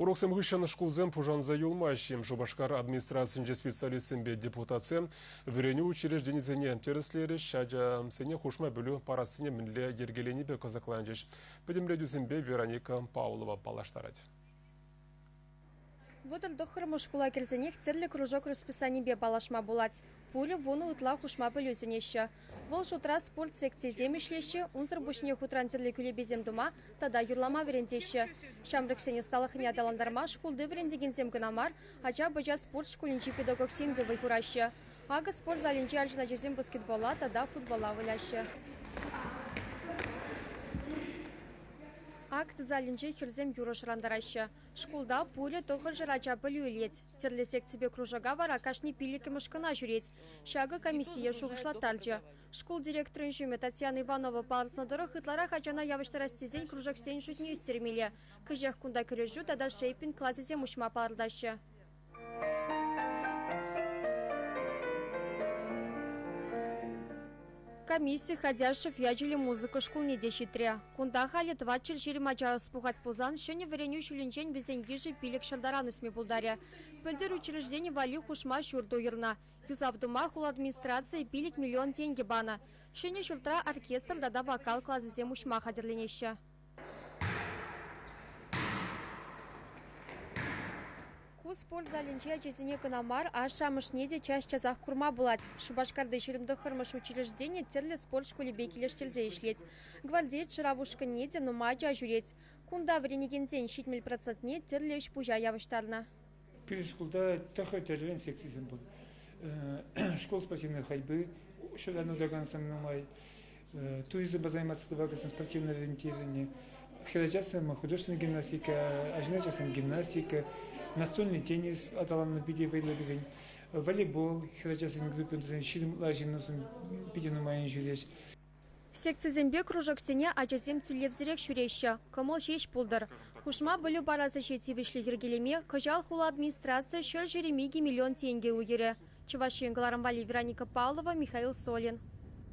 Уроксем хыҫҫӑн шкулсем пушанса юлмаҫҫӗ. Шупашкар администрацийӗнче специалистсемпе депутатсем вӗренӳ учрежденисене тӗрӗслерӗҫ, ачасене хушма пӗлӳ парассине мӗнле йӗркеленипе кӑсӑкланчӗҫ. Пӗтӗмлетӳсемпе Вероника Павлова паллаштарать. 39-мӗш шкула кӗрсенех тӗрлӗ кружок расписанипе паллашма пулать. Пурӗ 10 ытла хушма пӗлӳ сӗнеҫҫӗ. Вӑл шутра спорт секцийӗсем ӗҫлеҫҫӗ, унсӑр пуҫне хутран тӗрлӗ кӳлепесем тума тата юрлама вӗрентеҫҫӗ. Ҫамрӑксен ӑсталӑхне аталантарма шкулти вӗрентекенсем кӑна мар, ача-пӑча спорт шкулӗнчи педагогсем те вӑй хураҫҫӗ. Акӑ спорт залӗнче арҫын ачасем баскетболла тата футболла выляҫҫӗ. Акт залӗнче хӗрсем юрӑ шӑрантараҫҫӗ. Шкулта пурӗ 900 ача пӗлӳ илет. Тӗрлӗ секципе кружока вара кашни пиллӗкмӗш кӑна ҫӳрет. Ҫакӑ комиссие шухӑшлаттарчӗ. Шкул директорӗн ҫумӗ Татьяна Иванова палӑртнӑ тӑрӑх, ытларах ачана явӑҫтарас тесен кружоксен шутне ӳстермелле. Кӗҫех кунта кӗрешӳ тата шейпинг класӗсем уҫма палӑртаҫҫӗ. Комисси Ходяшев ячӗллӗ музыка шкулне те ҫитрӗ. Кунта халӗ 420 ача ӑс пухать пулсан ҫӗнӗ вӗренӳ ҫулӗнчен вӗсен йышӗ 500 таран ӳсме пултарӗ. Пӗлтӗр учреждени валли хушма ҫурт уйӑрнӑ. Юсав тума хула администрацийӗ 5 миллион тенкӗ панӑ. Ҫӗнӗ ҫуртра оркестр тата вокал класӗсем уҫма хатӗрленеҫҫӗ. Ку спорт залӗнче ачасене кӑна мар, ашшӗ-амӑшне те час-часах курма пулать. Шупашкарти 29-мӗш учреждени тӗрлӗ спорт шкулӗпе килӗштерсе ӗҫлет. Гвардеец шырав ушкӑнне те нумай ача ҫӳрет. Кунта вӗренекенсен 70 процентне тӗрлӗ ӗҫ-пуҫа явӑҫтарнӑ. Пирӗн шкулта тӑхӑр тӗрлӗрен секцисем пур. Школ спортивной ходьбы ҫуран утакансем нумай. Туризмпа заниматься тӑвакансем спортивное ориентирование, хӗрачасем художественная гимнастика, арҫын ачасем гимнастика, настольный теннис аталаннӑ питӗ вӑйлӑ пирӗн, волейбол хӗрачасен группин 20 ытла ҫыннисем питӗ нумайӑн ҫӳреҫ. Секцисемпе кружоксене ачасем тӳлевсӗрех ҫӳреҫҫӗ, кӑмӑл ҫеҫ пултӑр. Хушма пӗлӳ парас ӗҫе тивӗҫлӗ йӗркелеме кӑҫал хула администрацийӗ 122 миллион тенкӗ уйӑрӗ. Чӑваш Ен кӑларӑм валли Вероника Павлова, Михаил Солин.